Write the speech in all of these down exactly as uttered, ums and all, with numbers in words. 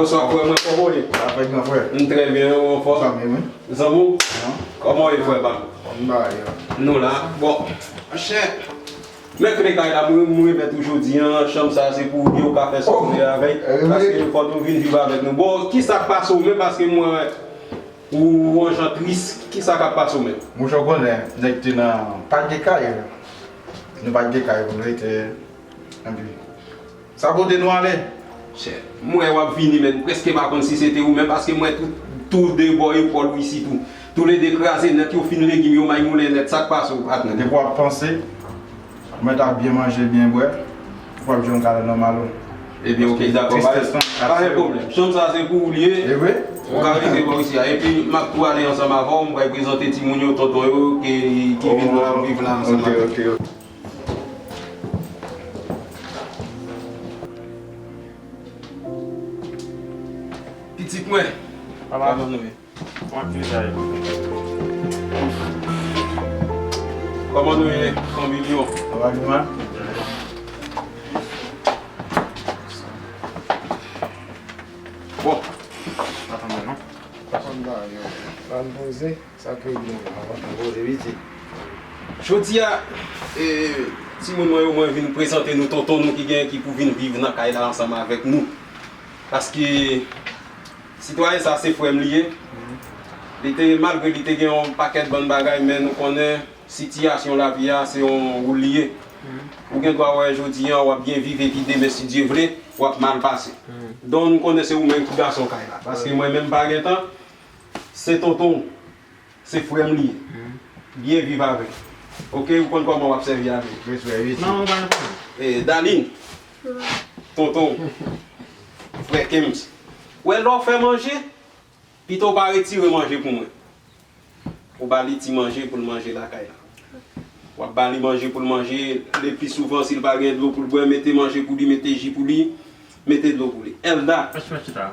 Bonswa, frè mwen, kòman w ye? Sa fè, gran frè. M trè byen, ou anfòm? Zanmi, wi. Zanmi w? Kòman w ye, frè pa m? M ba yo. Nou la. Bon, monchè, mèt kle kay la, mwen, mwen remèt ou jodi a, chanm sa se pou ou, ou ka fè sa w vle avè l, paske fò nou vin viv avèk nou. Bon, kisa k pase w menm, paske mwen wè ou yon jan tris, kisa k ap pase w menm? Monchè, w konnen, nèg te nan, pa t gen kay, nou pa t gen kay pou nou rete, enpi sa kote nou ale? Chè, m wè w ap vini, men m prèske pa konn si se te ou menm, paske m wè tout, tou de bò epòl ou isit tou. Toulede kraze nèt, yo fin legim, yo may moulen nèt. Sa k pase w, patnè? Depi w ap panse, mwen t ap byen manje, byen bwè, w ap jwenn kay la nòmal. Ebyen, oke, dakò, pa gen pwoblèm. Chanm sa se pou ou li ye. E vre? Ou ka rete bò isi a. Epi, m ap tou ale ansanm avè w, m pral prezante timoun yo, tonton yo, ki, ki vin la, viv la ansanm avè m. Pitit mwen, kòman nou ye? Kòman nou ye, fanmi m yo? Sa va, Juma? Bon. Pa tande, non? Pa konn bagay yo. Ban poze. Sa k regle la? Bon, bon, se pitit. Jodi a, e, timoun mwen yo, mwen vin prezante nou tonton nou ki gen, ki pou vin viv nan kay la ansanm avèk nou. Paske sitwayen sa se frè m li ye. Li te, malgre li te gen yon pakèt bann bagay, men nou konnen sitiyasyon lavi a se yon woul li ye. Ou gen dwa wè jodi a w ap byen viv epi demen, si Dye vle, w ap mal pase. Donk, m konnen se ou menm ki gason kay la. Paske mwen menm m pa gen tan, se tonton w. Se frè m li ye. Byen viv avè l. Oke, ou konn kòman w ap sèvi avè l. Respè, respè. Non, non, pa gen pwoblèm. E, Darline, tonton, frè Kems. Ou wè lè w fè manje, pito w pa retire manje pou mwen. Ou ba li ti manje pou l manje lakay la. W ap ba li manje pou l manje, le pli souvan, si l pa gen dlo pou l bwè, mete manje pou li, mete ji pou li, mete dlo pou li. Elda. Mèsi, mèsi, ta.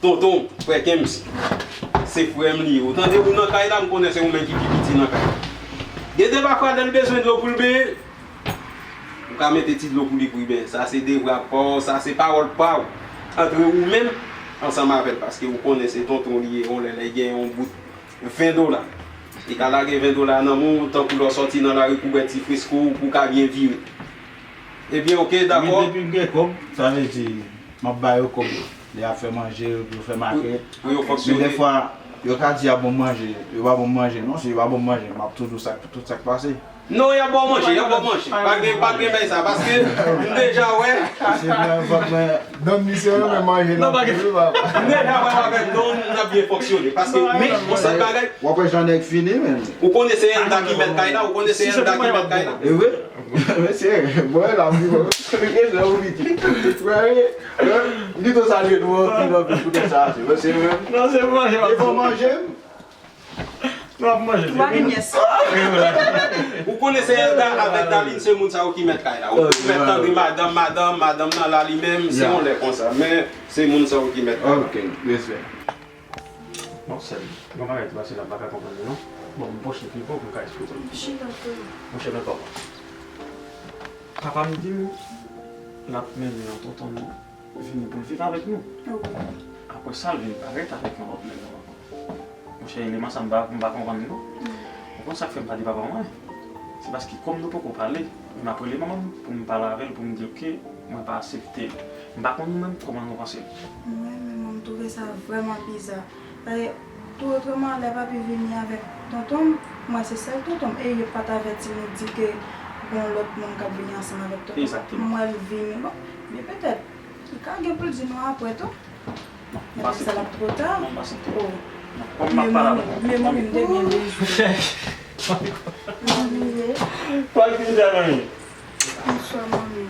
Tonton, frè Kems, se frè m li ye. Ou tande, ou nan kay la, m konnen se ou menm ki pi piti nan kay la. Gen de pafwa, lè l bezwen dlo pou l benyen, ou ka mete ti dlo pou li pou li benyen. Sa se devwa pa w, sa se pawòl pa w. Antre ou menm ansanm avè l, paske ou konnen se tonton li ye, yon lè, lè gen yon bout ven dola. Li ka lage ven dola nan men w, tankou lè w sòti nan lari pou bwè ti fresko ou pou w ka byen vire. Ebyen, oke, dakò. Wi, depi m gen kòb, sa vle di, m ap ba yo kòb. Lè y ap fè manje, pou yo fè makèt. Pou yo fonksyone. Men dèfwa, yo ka di y ap ban m manje, yo pa ban m manje. Non, si yo pa ban m manje, m ap toujou sa, tout sa k pase. Non, y ap ba w manje, y ap ba w manje. Pa gen, pa gen bagay sa, paske m deja wè. Se mwen, vant mwen. Donn misye yo, men manje nan tou, papa. M deja wè w avèk Donn, n ap byen fonksyone. Paske, men, yon sèl bagay. W ap wè jan nèg fini, men. Ou konnen se Elda ki mèt kay la, ou konnen se Elda ki mèt kay la. E vre? Mesye, bon, la, m di, bon, mesye, ou piti. Wè, m pito salye nou anpil, anpil pou tèt sa, mesye, men. Non, se manje, e bon manje. Nou ap manje, se vre. Ou konnen se Elda avèk Darline, se moun sa yo ki mèt kay la. Ou mèt tande madanm, madanm, madanm nan la li menm, se yon lè konsa. Men se moun sa yo ki mèt kay la. Ok, respè. Bon, sè m, gen yon bagay ki pase la, m pa ka konprann li non. Bon, m pwoche pi pre pou m ka eksplike w. Chita, frè. Monchè, men kòman? Papa m di m l ap mennen yon tonton nou vini pou l viv avèk nou. Wi. Apre sa, l vin parèt avèk yon lòt nèg ankò. Monchè, eleman sa m pa, m pa konprann li non. Ou konn sa k fè m pa di papa mwen? Se paske kòm nou poko pale, m ap rele manman m pou m pale avè l, pou m di, oke, mwen pa aksepte l. M pa konn nou menm, kòman nou panse l? Mwen menm, mwen, m twouve sa vrèman biza. Paske, tou otreman, lè papi vini avèk tonton m, mwen se sèl tonton m, e yo pa t avèti nou di ke gon lòt moun k ap vini ansanm avèk tonton m. Egzakteman. Mwen, l vini, bon, men petèt, li ka gen pou l di nou apre tou. Non, m pa aksepte. Sa l ap twò ta. Non, m pa aksepte. Oh. Non, kòm m ap pale avè w. Men manmi m te gen bezwen. Manmi ye. Kwa ki deja manmi? Bonswa, manmi.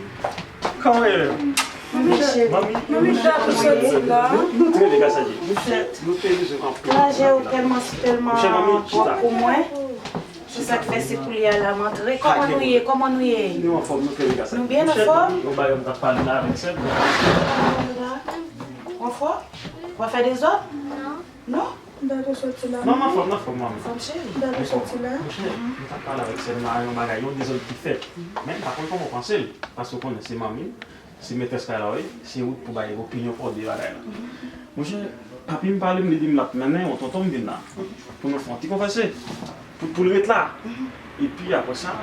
Kòman w ye? Manmi cheri. Manmi. Manmi, jan nou soti la. Nou, nou trè degajè. Nou te, nou te bezwen anpil. Traje ou tèlman, tèlman twòp pou mwen. Se sa k fè se koulye a la m antre. Kòman nou ye? Kòman nou ye? Nou anfòm, nou fè dega sa. Nou byen anfòm? Yon bagay m t ap pale la avèk sè m. Anfòm? W ap fè dezòd? Non. Non? Dado soti la. Non, m anfòm, m anfòm, manmi. Anfòm, cheri. Dado soti la. Monchè, m t ap pale avèk sè m la, yon bagay, yon dezòd ki fèt. Men m pa konn kòman w panse l, paske w konnen se manmi m. Se metrès kay la, wi. Se ou k pou bay opinyon pa w de bagay la. Monchè, papi m pale m, li di m l ap mennen yon tonton m vin la. Pou nou fè yon ti konvèse. Pou, pou l ret la. Epi apre sa,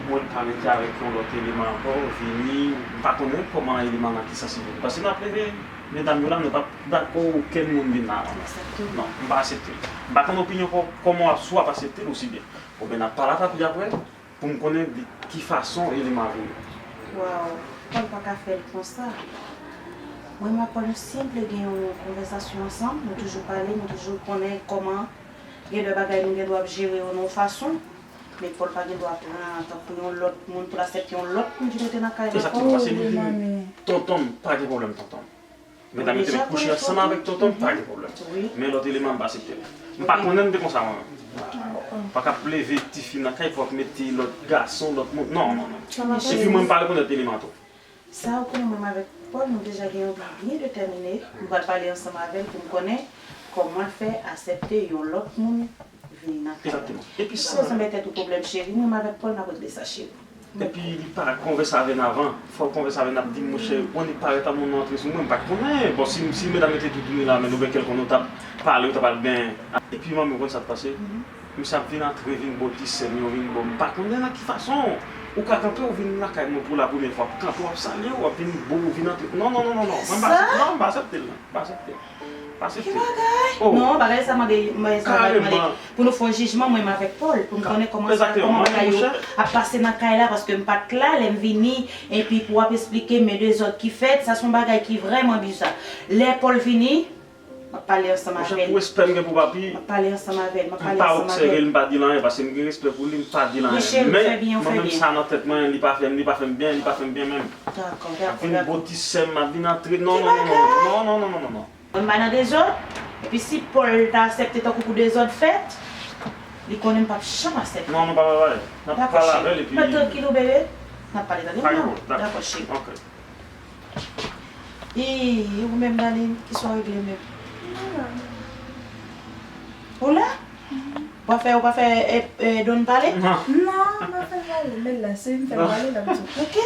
mwen pa rete avèk yon lòt eleman ankò, vini, m pa konnen kòman eleman nan ki sans li vini. Paske n ap leve, medam yo la, nou p ap dakò okenn moun vin la avan. Non, m pa aksepte l. M pa konn opinyon kò-, kòman w ap, si w ap aksepte l osi byen. Oubyen n ap pale a papi apre, pou m konnen de ki fason eleman vini. Waw, Paul pa ka fè l konsa. Mwen, mwen ak Paul, nou senp gen yon konvèsasyon ansanm, nou toujou pale, nou toujou konnen kòman gen de bagay nou gen dwa ap jere yo nan yon fason. Men Paul pa gen dwa pran tankou yon lòt moun pou l aksepte yon lòt moun ki rete nan kay la. Egzakteman, paske li di m, tonton m, pa gen pwoblèm, tonton m. Medam yo te met kouche ansanm avèk tonton m, pa gen pwoblèm. Men lòt eleman, m pa aksepte l. M pa konnen m te konsa, mwen menm. Pa k ap leve tifi nan kay pou ap mete lòt gason, lòt moun. Non, non, non. Epi mwen, m pa rekonèt eleman tou. Sa ou konnen, mwen menm avèk Paul, nou deja gen yon bi byen detèmine. M pral pale ansanm avè l pou m konnen kòman l fè aksepte yon lòt moun vini nan kay la. Egzakteman. Epi sa, sanble tèt ou pwoblèm, cheri. Mwen menm avèk Paul, n ap regle sa, cheri. Epi li pa konvèse avè n avan. Fò l konvèse avè n, ap di m, monchè, ou annik parèt la, moun nan antre sou mwen, m pa t konnen. Bon, si, si medam yo te tou tounen la, men nou gen kèlkonk nou t ap pale, ou t ap al gen. Epi manmi, ou konn sa k pase? Misye ap vin antre, vin ba w ti sè m yo, vin ba w, m pa konnen nan ki fason. Ou ka kanpe, ou vin lakay mwen pou la premyè fwa, ap kanpe, w ap salye, w ap vin bo, ou vin antre. Non, non, non, non, non. Mwen m pa aksepte, non, m pa aksepte l, non. M pa aksepte l. Pa aksepte l. Ki bagay? Oh. Non, bagay sa mande, mande, sa mande, mande pou nou fè yon jijman, mwen menm avèk Paul, pou m konnen kòman sa, kòman bagay yo ap pase nan kay la, paske m pa t la lè m vini, epi pou w ap esplike m dezòd ki fèt, sa se yon bagay ki vrèman biza. Lè Paul vini, m ap pale ansanm avè l. Monchè, pou respè m gen pou papi, m ap pale ansanm avè l, m ap pale ansanm avè l. M pa obsève l, m pa di l anyen, paske m gen respè pou li, m pa di l anyen. Men, mwen menm, sa nan tèt mwen, li pa fè m, li pa fè m byen, li pa fè m byen menm. Dakò, dakò, dakò. Ap vin bo ti sè m, ap vin antre. Non, non, non, non, non, non, non, non, non, non. Mwen pa nan dezòd, epi si Paul ta aksepte tankou pou dezòd fèt, li konnen m p ap janm aksepte. Non, nou pa pale. N ap pale avè l epi. Dakò, cheri. Mèt trankil ou, bebe. N ap pale, tande m non. Dakò, cheri. Ok. E, e ou menm, Darline, kisa w regle menm? Ou la? Ou pa fè, ou pa fè, e, e, Don pale? Non. Non, m pa fè l pale. Men la, se m fè l pale, l ap di w. Ok.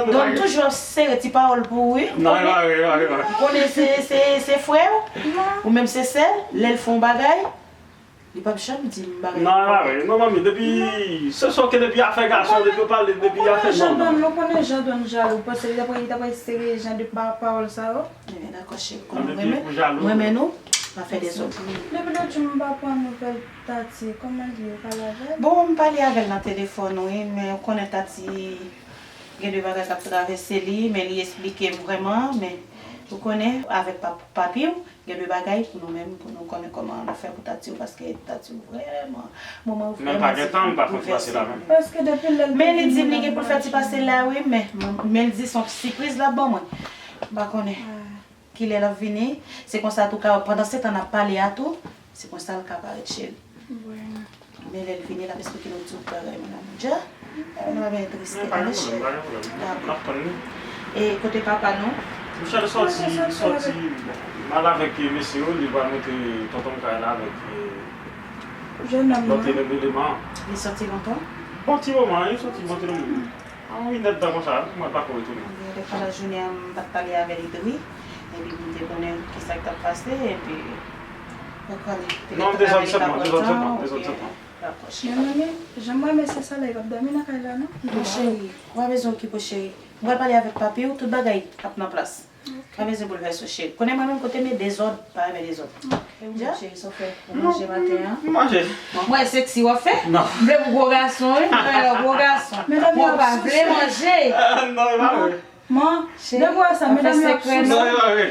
Don toujou ap sere ti pawòl pou ou, wi. M konnen, m konnen se, se, se frè w. Ou menm se sè l. Lè l fè yon bagay, li p ap janm di m bagay. Non, e pa vre. Non, manmi, depi, se sa w ke depi afè gason, depi w pale, depi afè, non, non. Ou konnen jan Don jalou, ou panse li t ap, li t ap sere jan de pa-, pawòl sa yo? Ebyen, dakò, cheri. Kòm ou renmen, m renmen nou, pa fè dezòd. Depi lòt jou m pa pran nouvèl Tati, kòman l ye, ou pale avè l? Bon, m pale avè l nan telefòn, wi, men ou konnen Tati gen de bagay k ap travèse li, men li esplike m vrèman, men ou konnen, avèk pap-, papi w, gen de bagay pou nou menm, pou nou konnen kòman nou fè pou Tati w, paske Tati w vrèman, moman w vrèman difisil, boulvèse. Paske depi lè l te vini la, m pa wè l. Men li di m li gen pou l fè ti pase la, wi, men, men l di se yon sipriz l ap ban mwen. M pa konnen. Kilè l ap vini? Se konsa, antouka, pandan se tan n ap pale a tou, se konsa l ka parèt, cheri. Men lè l vini, l ap esplike nou tout bagay, medam. Dja, nou pa byen triste, ale, cheri. Dakò. E kote papa nou? Monchè, li sòti, li sòti, m al avèk mesye yo, li pral monte tonton m kay la avèk lòt eleman. Li sòti lontan? Bon ti moman, li sòti bon ti moman. A yon inèdtan konsa, mwen pa ko retounen. Ebyen, depi pandan jounen an, m pa t pale avè l, li te ri. Epi m te konnen kisa k t ap pase, epi, ou konnen, te gen tan avè li ka pran tan, epi, dakò, cheri. Men manmi, jan m wè mesye sa la, li p ap dòmi nan kay la, non? Non, cheri, ou pa bezwen okipe w, cheri. M pral pale avèk papi w, tout bagay ap nan plas. Pa bezwen boulvèse w, cheri. Konnen mwen menm kote m ye, dezòd, pa renmen dezòd. E ou menm, cheri, sa w fè pou manje maten an? Non, m manje. Mwen wè seksi w ap fè. Non. M vle pou gwo gason, wi. Mwen wè gwo gason. Mwen pa vle manje. Non, e pa vre. Man, depi w wè sa, medam yo ap souse. Non, e pa vre.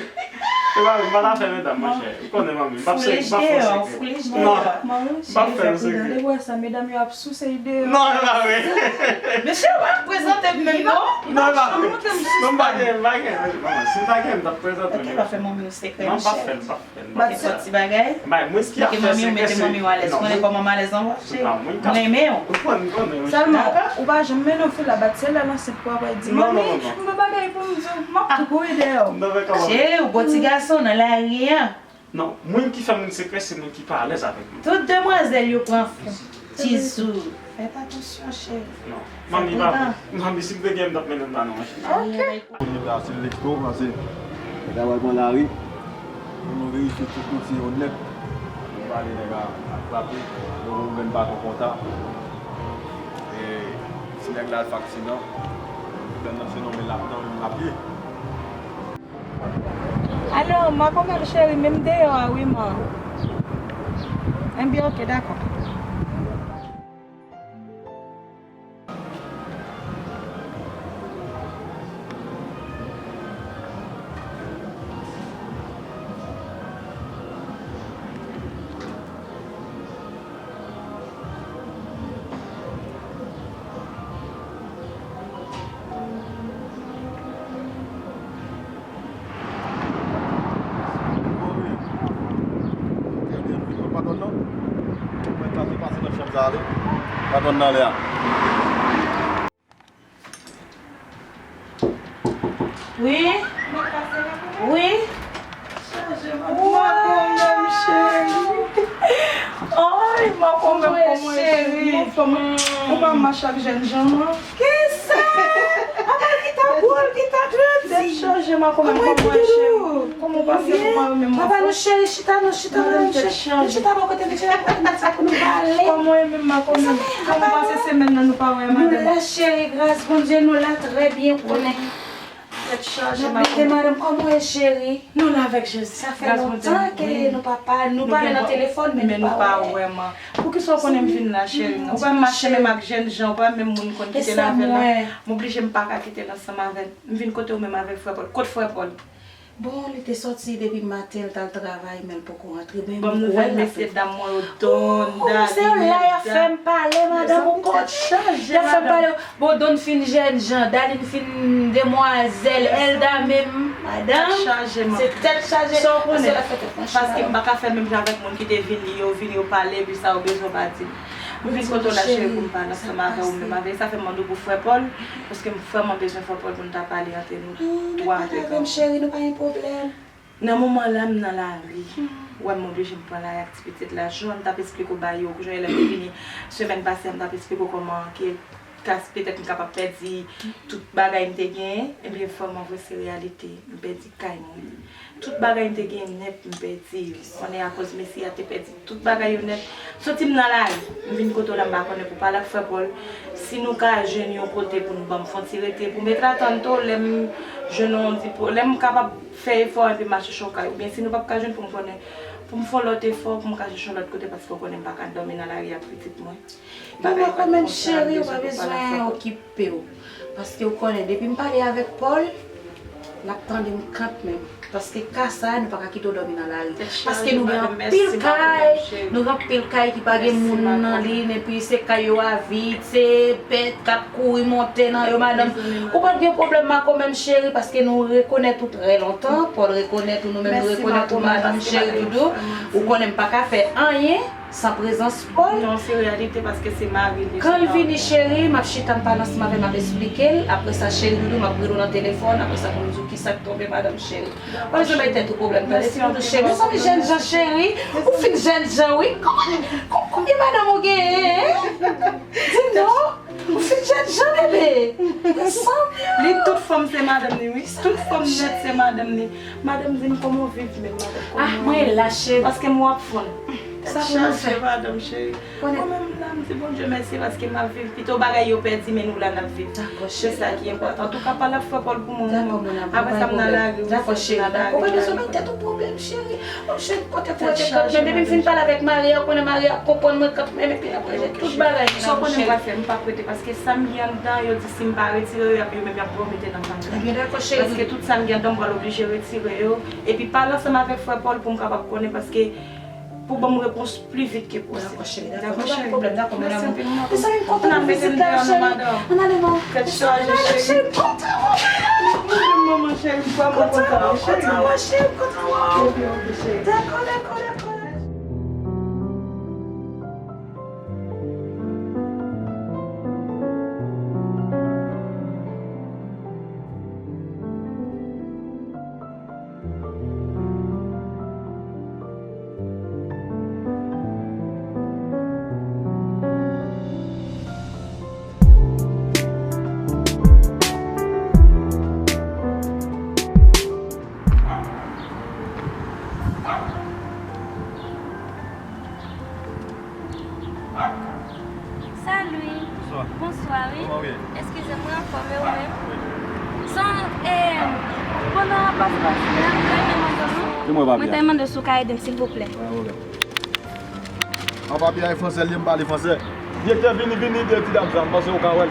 E pa vre, m pa ta fè medam, monchè. Ou konnen manmi, m p ap fè, m p ap fè sekrè. Non, m p ap fè sekrè. Depi w wè sa, medam yo ap souse deyò. Non, e pa vre. Mesye, w ap prezante m menm, non? Non, e pa vre. Non, m pa gen, m pa gen. Si m ta gen, m t ap prezante w. Ok, pa fè manmi w sekrè, Michel. Non, m p ap fè l, m p ap fè l. Mete sòt ti bagay. Mete manmi w, mete manmi w alèz. Konnen kòman m alèz anba w, cheri. M renmen w. Ou konn, ou konn, wi. Sèlman, ou pa janm mennen yon fi la bat, se lè l ansent pou w ap di, manmi, m gen bagay pou m di w, m ap tou kouri dèyè w. Cheri, ou gon ti gason nan lari an. Non, moun ki fè moun sekrè, se moun ki pa alèz avèk li. Tout demwazèl yo pran fou. Tizou. Fèt atansyon, cheri. Non. Manmi, pa vre. Manmi, si m te gen, m t ap mennen l ba nou, manje. Ok. Kounye a, se Lexto, pase. Nèg la pral pran lari. Pou nou verifye tout dosye yo nèt. Nou pale nèg la ap frape. Nou ouvè yon baton konta. E si nèg la al faksine, pèn nan se nonmen l ap, nonmen l ap ye. Alo, makomè m cheri, men m deyò a wi, man. Enben, ok, dakò. Patwòn nan? Mwen pase, pase nan chanm sa ale. Patwòn nan lè a. Wi. Wi. Makomè m cheri. Ay, makomè m, kòman w ye cheri? Ou pa mache ak jèn jan, non? Kisa? Apa ki ta dwòl, ki ta grandi? Tèt chaje, makomè m, kòman w ye cheri? Kòman w pase, kòman w ye menm? Papa nou cheri, chita, nou chita, madanm cheri. Nou chita bò kote, nou chita bò kote, nou sa pou nou pale. Kòman w ye menm, makomè m? Kòman w pase semèn nan, nou pa wè madanm? Nou la cheri, gras Bondye, nou la trè byen, ou konnen. Tèt chaje, makomè. Madanm, kòman w ye cheri? Nou la avèk Jezi. Sa fè lontan ke nou pa pale, nou pale nan telefòn, men nou pa wè. Poukisa w konnen m vin la, cheri? Ou pa mache menm ak jèn jan, ou pa menm moun konn kite lavi la. M oblije m pa ka kite l ansanm avè l. M vin kote w menm avèk frè Pòl. Kot frè Pòl? Bon, li te sòti depi maten, l t al travay, men l poko rantre, men m poko wè l. Mesye dam mwen yo, Don, Dali, se yo la y ap fè m pale, madanm, ou konn. Y ap fè m pale. Bon, Don fin jèn jan, Dali fin demwazèl, Elda menm, madanm, se tèt chaje. Sa w konnen? Paske m pa ka fè menm jan avèk moun ki te vini, yo vini, yo pale, epi sa yo bezwen w pa di m. M vin kote w la, cheri, pou m pale ansanm avè w, menm avè l. Sa fè m mande w pou frè Pòl, paske m vrèman bezwen frè Pòl pou n ta pale ant nou twa, ant nou. Cheri, nou pa gen pwoblèm. Nan moman la, m nan lari. Ou wè m oblije m pran lari ak ti pitit la. Jan m t ap esplike w ba yo, jan lè m te vini semèn pase a, m t ap esplike w kòman ke kas petèt m kapab pèdi tout bagay m te genyen. Ebyen, vrèman vre, se reyalite. M pèdi kay mwen. Tout bagay m te genyen nèt, m pèdi yo. Konnen akoz mesye a te pèdi tout bagay yo nèt. Soti m nan lari, m vin kote w la, m pa konnen pou pale ak frè Pòl. Si nou ka jwenn yon kote pou nou ban m fon ti rete, pou m mete atann to, lè m jwenn yon dipo, lè m kapab fè efò epi m al chèche yon kay. Oubyen si nou p ap ka jwenn pou m konnen, pou m fè yon lòt efò, pou m ka chèche yon lòt kote, paske w konnen m pa ka dòmi nan lari ak pitit mwen. Non, non, kanmenm, cheri, ou pa bezwen okipe w. Paske w konnen, depi m pale avèk Pòl, l ap tande m kanmenm. Paske ka sa a, nou pa ka kite w dòmi nan lari. Paske nou gen anpil kay, nou gen anpil kay ki pa gen moun nan li, epi se kay yo a vid, se bèt k ap kouri monte nan yo, madanm. Ou pa t gen pwoblèm, makomè m cheri, paske nou rekonèt ou trè lontan. Pòl rekonèt ou, nou menm nou rekonèt ou, madanm cheri doudou. Ou konnen m pa ka fè anyen san prezans Pòl. Non, se reyalite, paske se mari l. Kan l vini, cheri, m ap chita, m pale ansanm avè l, m ap esplike l. Apre sa, cheri doudou, m ap rele w nan telefòn. Apre sa, pou m di w kisa k tonbe, madanm cheri. Pa bezwen bay tèt ou pwoblèm, tande, ti doudou cheri. Mezanmi, jèn jan, cheri. Ou fin jèn jan, wi. Kòman, kon-, konbyen madanm ou genyen, hein? Di m non. Ou fin jèn jan, bebe. Li, tout fanm se madanm li, wi. Tout fanm nèt se madanm li. Madanm, di m kòman w viv menm, madanm? Ah, mwen la, cheri. Paske m w ap fonn. Sa pou nou fè? Madanm cheri. Mwen menm la, m di Bondye mèsi paske m ap viv. Pito bagay yo pèdi, men nou la, n ap viv. Se sa ki enpòtan. Antouka, pale ak frè Pòl pou mwen. Apre sa, m nan lari, wi. Dakò, cheri. Dakò, pa bezwen bay tèt ou pwoblèm, cheri. Ou jwenn kote pou rete kanmenm. Depi m fin pale avèk Maria, ou konnen Maria ap konprann mwen kanmenm, epi l ap regle tout bagay. Sa w konnen m pral fè, m p ap rete, paske sa m gen anndan, yo di si m pa retire yo, y ap, yo menm y ap vomite nan kay la. Ebyen, dakò, cheri. Paske tout sa m gen anndan, m pral oblije retire yo. Epi pale ansanm avèk frè Pòl pou m kapab konnen, paske pou ban m repons pli vit ke posib. Dakò, cheri, dakò. Dakò, cheri. Pa gen pwoblèm, dakò, mon amour. Mèsi anpil, manman. Mezanmi, m kontan pou vizit la, cheri. Ann ale, non. Tèt chaje, cheri. Cheri, m kontan wè w, manman. Manman, cheri, m vrèman kontan wè w, cheri. Kontan wè w, cheri, m kontan wè w. Ok, ok, cheri. Dakò, dakò, dakò. Mwen ta mande si w ka ede m, silvouplè. An papye a e fransè l ye, m pale fransè. Direktè, vini, vini, de ti dam sa, m panse w ka wè l.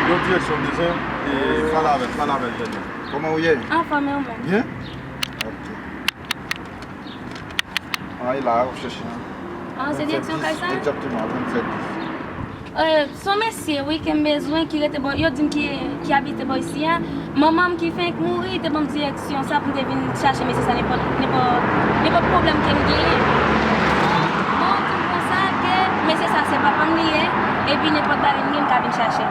Yon direksyon m bezwen, e pale avè l, pale avè l, jèn nan. Kòman w ye? Anfòm, e ou menm? Byen? Ok. An, e la, w ap chèche. An, se direksyon kay sa? Egzakteman, vennsèt dis. Euh, se yon mesye, wi, ke m bezwen, ki rete bò, yo di m ki, ki abite bò isi a. Manman m ki fenk mouri te ban m direksyon sa pou m te vin chache mesye sa nenpòt, nenpòt, nenpòt pwoblèm ke m genyen. Bon, di m konsa ke mesye sa se papa m li ye, epi nenpòt bagay m gen m ka vin chache.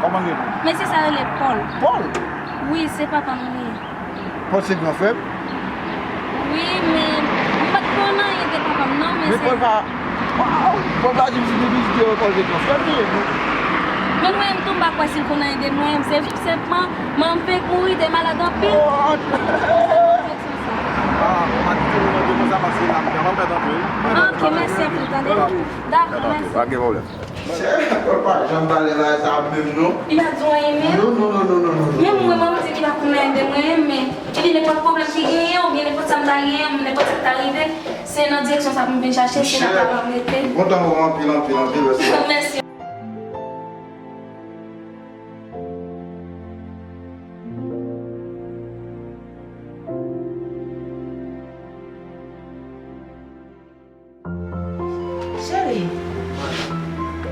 Kòman l rele? Mesye sa rele Paul. Paul? Wi, se papa m li ye. Pòl se gran frè m? Wi, men m pa t konn anyen de papa m non, men se... Men Pòl pa, waw, Pòl pa di m si depi se Pòl se gran frè m li ye non. Men mwen menm tou m pa kwè si l konn anyen de mwen, se senpman manman m fenk mouri, te malad anpil. Oh, an... Ah, m pa kite nou nan de konsa paske la m pèt anpil. Ok, mèsi anpil, tande. Dakò, mèsi. Pa gen pwoblèm. Chè, Pòl pa janm pale bagay sa a menm non. Li pa di w anyen menm? Non, non, non, non, non, non, non. Menm mwen, mwen, m di li pa konn anyen de mwen, men epi nenpòt pwoblèm ki genyen, oubyen nenpòt sa m ta genyen, nenpòt sa k ta rive, se nan direksyon sa pou m vin chache, se nan papa m rete. Kontan wè w anpil, anpil, anpil, mèsi. Mèsi. Cheri,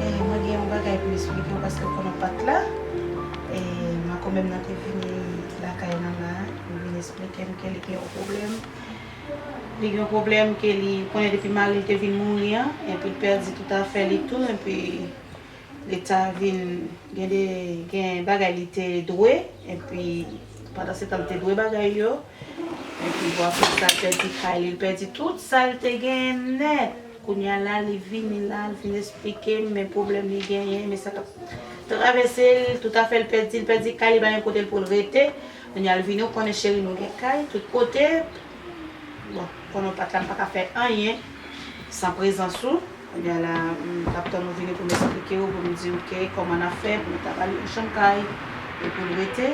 eh, mwen gen yon bagay pou m esplike w paske w konnen w pa t la. Eh, makomè m nan te vini lakay nan la, li vin esplike m ke li gen yon pwoblèm. Li gen yon pwoblèm ke li konnen depi mari l te vin mouri an, epi l pèdi tout afè li tou, epi li ta vin gen de, gen bagay li te dwe, epi pandan se tan l te dwe bagay yo, epi bon, apre sa, l pèdi kay li, l pèdi tout sa l te genyen nèt. Kounye a la, li vini la, l vin esplike m, men pwoblèm li genyen, men sa k ap travèse l, tout afè l pèdi, l pèdi kay li, pa gen kote l pou l rete. Kounye a, l vini, ou konnen cheri, nou gen kay, tout kote. Bon, konnen w pa t la, m pa ka fè anyen san prezans ou. Ebyen la, m t ap tann ou vini pou m esplike w, pou m di w ke kòman n ap fè, pou nou ta ba li yon chanm kay, e pou l rete.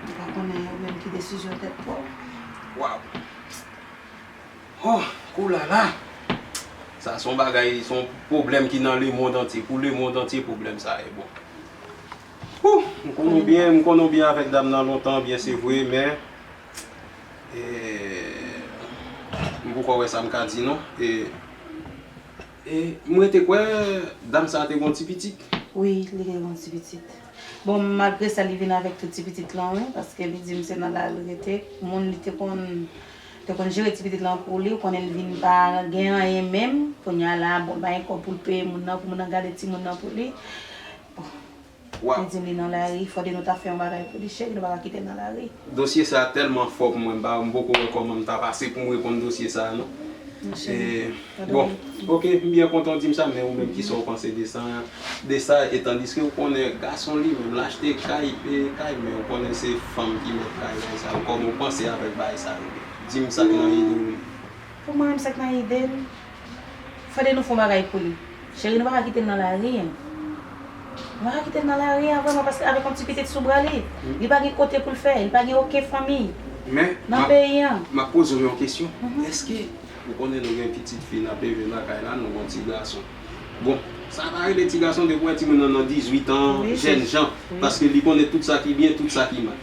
M pa konnen ou menm ki desizyon tèt pa w. Waw! Oh, koulala! Sa se yon bagay, se yon pwoblèm ki nan lemonn antye, pou lemonn antye pwoblèm sa ye, bon. Ouh, m konnen w byen, m konnen w byen avèk dam nan lontan, byen se vre, men, eh, m poko wè sa m ka di non. E, e mwen te kwè dam sa te gon ti pitit. Wi, li gen yon ti pitit. Bon, malgre sa, li vin avèk tout ti pitit lan, wi, paske li di m se nan lari l rete. Moun li te konn, te konn jere ti pitit lan pou li, ou konnen l vin pa gen anyen menm. Kounye a la, bon, l pa gen kòb pou l peye moun nan, pou moun nan gade timoun nan pou li. Bon, Waw. Li di m li nan lari, fòde nou ta fè yon bagay pou li, cheri, nou pa ka kite l nan lari. Dosye sa a tèlman fò pou mwen, m pa, m poko wè kòman m ta pase pou m reponn dosye sa a, non. Monchè, e, bon, ok, m byen kontan w di m sa, men ou menm, kisa w panse de sa, de sa, e tandiske ou konnen gason li menm, l achte kay, e, kay, men ou konnen se fanm ki mèt kay, bagay sa yo, kòman w panse avèk bagay sa yo? Di m sa k nan ide w. Pou mwen menm, sa k nan ide m, fòde nou fè yon bagay pou li. Cheri, nou pa ka kite l nan lari, en. Nou pa ka kite l nan lari a, vrèman, paske avèk yon ti pitit sou bra li, li pa gen kote pou l fè, li pa gen okenn fanmi nan peyi an. Men, m ap, m ap poze w yon kesyon. Mhm. Èske ou konnen nou gen pitit fi n ap leve lakay la, nou gen yon ti gason? Bon, sa pa rele ti gason, depi w wè timoun nan nan dizuit an, jèn jan, paske li konnen tout sa ki byen, tout sa ki mal.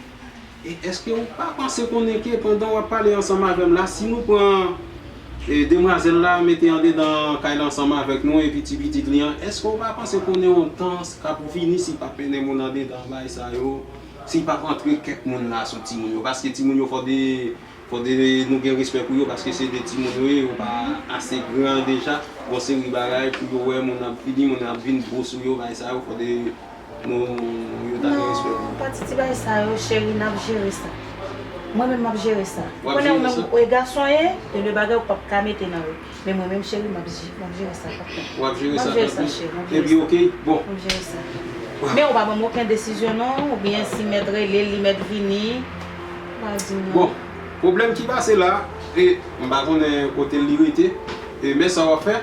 E èske ou pa panse konnen ke pandan w ap pale ansanm avè m la, si nou pran, e, demwazèl la, mete andedan kay la ansanm avèk nou, epi ti pitit li an, èske ou pa panse konnen yon tan k ap vini, si l p ap mennen moun andedan bagay sa yo, si l p ap antre kèk moun la sou timoun yo? Paske timoun yo fòde, fòde nou gen respè pou yo, paske se de timoun yo ye, yo pa ase gran deja, gon seri bagay pou yo wè moun ap vini, moun ap vin gwo sou yo, bagay sa yo, fòde Nou, yo ta gen respè pou nou. Non, pati ti bagay sa yo, cheri, n ap jere sa. Mwen menm, m ap jere sa. W ap jere sa? Konnen ou menm, ou e gason ye, e le bagay ou p ap ka mete nan ri. Men mwen menm, cheri, m ap je-, m ap jere sa, papa. W ap jere sa, cheri, m ap jere sa. Epi, ok, bon. M ap jere sa. Men ou pa ban m okenn desizyon, non, oubyen si mèt rele l, li mèt vini. Ou pa di m non. Bon, pwoblèm ki pase la, e m pa konnen kote li rete, e men sa w ap fè.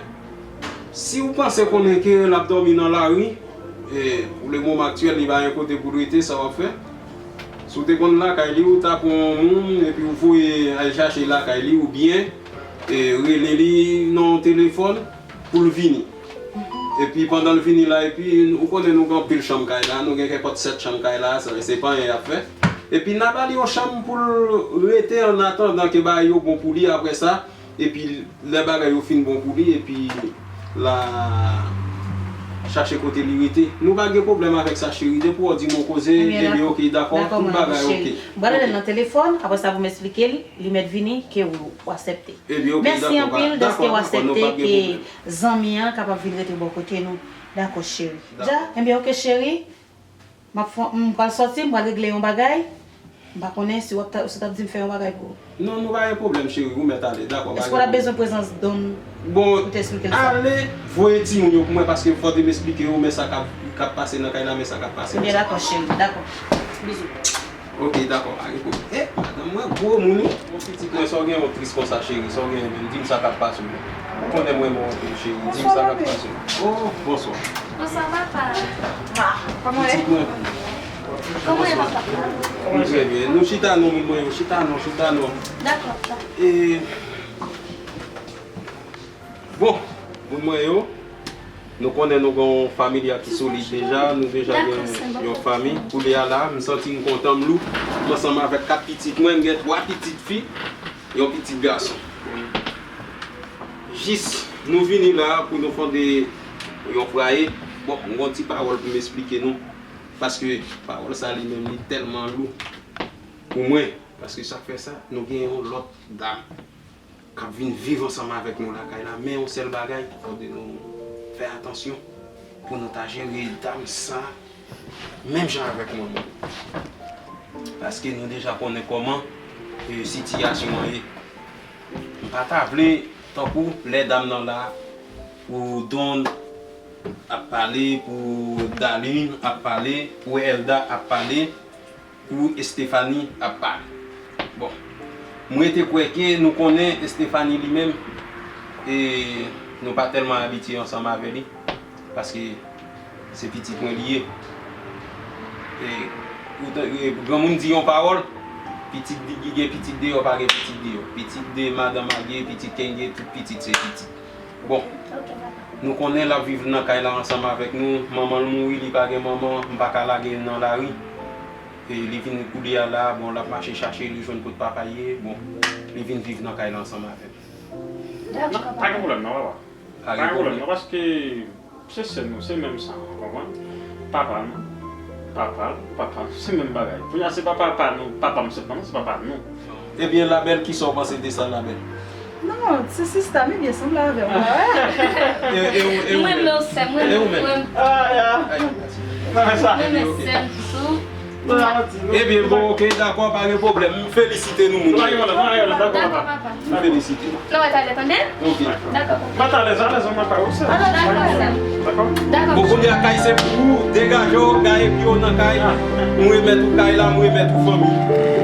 Si w panse konnen ke l ap dòmi nan lari, e, pou le moman aktyèl, li pa gen kote pou l rete, sa w ap fè? Ou te konn lakay li, ou t ap pran yon moun, epi ou voye al chache lakay li, oubyen e, rele li nan yon telefòn pou l vini. Epi pandan l vini la, epi ou konnen nou gen anpil chanm kay la, nou gen kenpòt sèt chanm kay la, sa, se pa anyen y ap fè. Epi n a ba li yon chanm pou l rete an atandan ke bagay yo bon pou li, apre sa, epi lè bagay yo fin bon pou li, epi l a chache kote li rete. Nou pa gen pwoblèm avèk sa, cheri. Depi w di m yon koze, ebyen, oke, dakò, tout bagay oke. M pral rele l nan telefòn, apre sa pou m esplike l, li mèt vini, ke w, w aksepte. Ebyen, oke, dakò, pa, dakò, dakò, nou pa gen pwoblèm. Mèsi anpil dèske w aksepte ke zanmi an kapab vin rete bò kote nou. Dakò, cheri. Dakò. Ja, ebyen, oke, cheri. M ap fè, m pral sòti, m pral regle yon bagay. M pa konnen si w ap ta, si w t ap di m fè yon bagay pou ou. Non, nou pa gen pwoblèm, cheri. Ou mèt ale. Dakò, pa gen pwoblèm. Èske w t ap bezwen prezans Don pou te esplike l sa? Bon, ale, voye timoun yo pou mwen, paske fò m esplike yo, men sa k ap, k ap pase nan kay la, men sa k ap pase. Ebyen, dakò, cheri. Dakò. Bizou. Ok, dakò, pa gen pwoblèm. Eh, madanm mwen gwo moun wi. Bon, pitit mwen, sa w gen w tris konsa, cheri? Sa w gen menm? Di m sa k ap pase w. Ou konnen mwen renmen w anpil, cheri. Di m sa k ap pase w. Oh, bonswa. Bonswa, papa. Ah, kòman w ye? Pitit mwen. Kòman w ye, papa? Nou trè byen. Nou chita non, moun mwen yo. Chita non, chita non. Dakò, papa. E, bon, moun mwen yo. Nou konnen nou gen yon familya ki solid deja, nou deja gen yon fanmi. Koulye a la, m santi m kontan, m lou. M ansanm avèk kat pitit mwen, m gen twa pitit fi, yon pitit gason. Jis nou vini la pou nou fonde yon fwaye. Bon, m gen yon ti pawòl pou m esplike nou, paske pawòl sa li menm li tèlman lou pou mwen, paske sa k fè sa, nou gen yon lòt dam k ap vin viv ansanm avèk nou lakay la, men yon sèl bagay, fòde nou fè atansyon pou nou ta jere dam sa menm jan avèk manman. Paske nou deja konnen kòman, e, sitiyasyon an ye. M pa ta vle, tankou lè dam nan la, pou Don ap pale, pou Darline ap pale, pou Elda ap pale, pou Estefani ap pale. Bon, m rete kwè ke nou konnen Estefani li menm, e nou pa tèlman abitye ansanm avè li, paske se pitit mwen li ye. E, ou ta-, e, granmoun di yon pawòl, pitit di, gen pitit deyò, pa gen pitit deyò. Pitit de madanm Agye, pitit Kenge, tout pitit se pitit. Bon, nou konnen l ap viv nan kay la ansanm avèk nou. Manman l mouri, li pa gen manman, m pa ka lage l nan lari. E li vin koulye a la, bon, l ap mache chache, li jwenn kot papa l ye, bon, li vin viv nan kay la ansanm avè m. Dakò, papa. Pa gen pwoblèm non, papa. Pa gen pwoblèm non, paske se sè nou, se menm san, ou konprann? Papa nou, papa l, papa nou, se menm bagay. Kounye a se pa papa nou, papa m sèlman, non, se papa nou. Ebyen, Labèl, kisa w panse de sa, Labèl? Non, se sista m, ebyen, sanble avè w, pa wè? E, e ou, e ou menm? Mwen renmen w, sè m, mwen renmen w. Ay, ay. Mwen renmen sè m tou. Ebyen, bon, ok, dakò, pa gen pwoblèm. M felisite nou, moun. Nou pa gen pwoblèm, nou pa gen pwoblèm, dakò, papa. M felisite nou. Nou mèt ale, tande? Ok. Dakò, papa. Mèt ale, alèz, mwen pa ou, sè. Dakò, sè m. Dakò? Dakò. Bon, kounye a kay se pou ou, degaje w, gaye pye w nan kay. M remèt ou kay la, m remèt ou fanmi.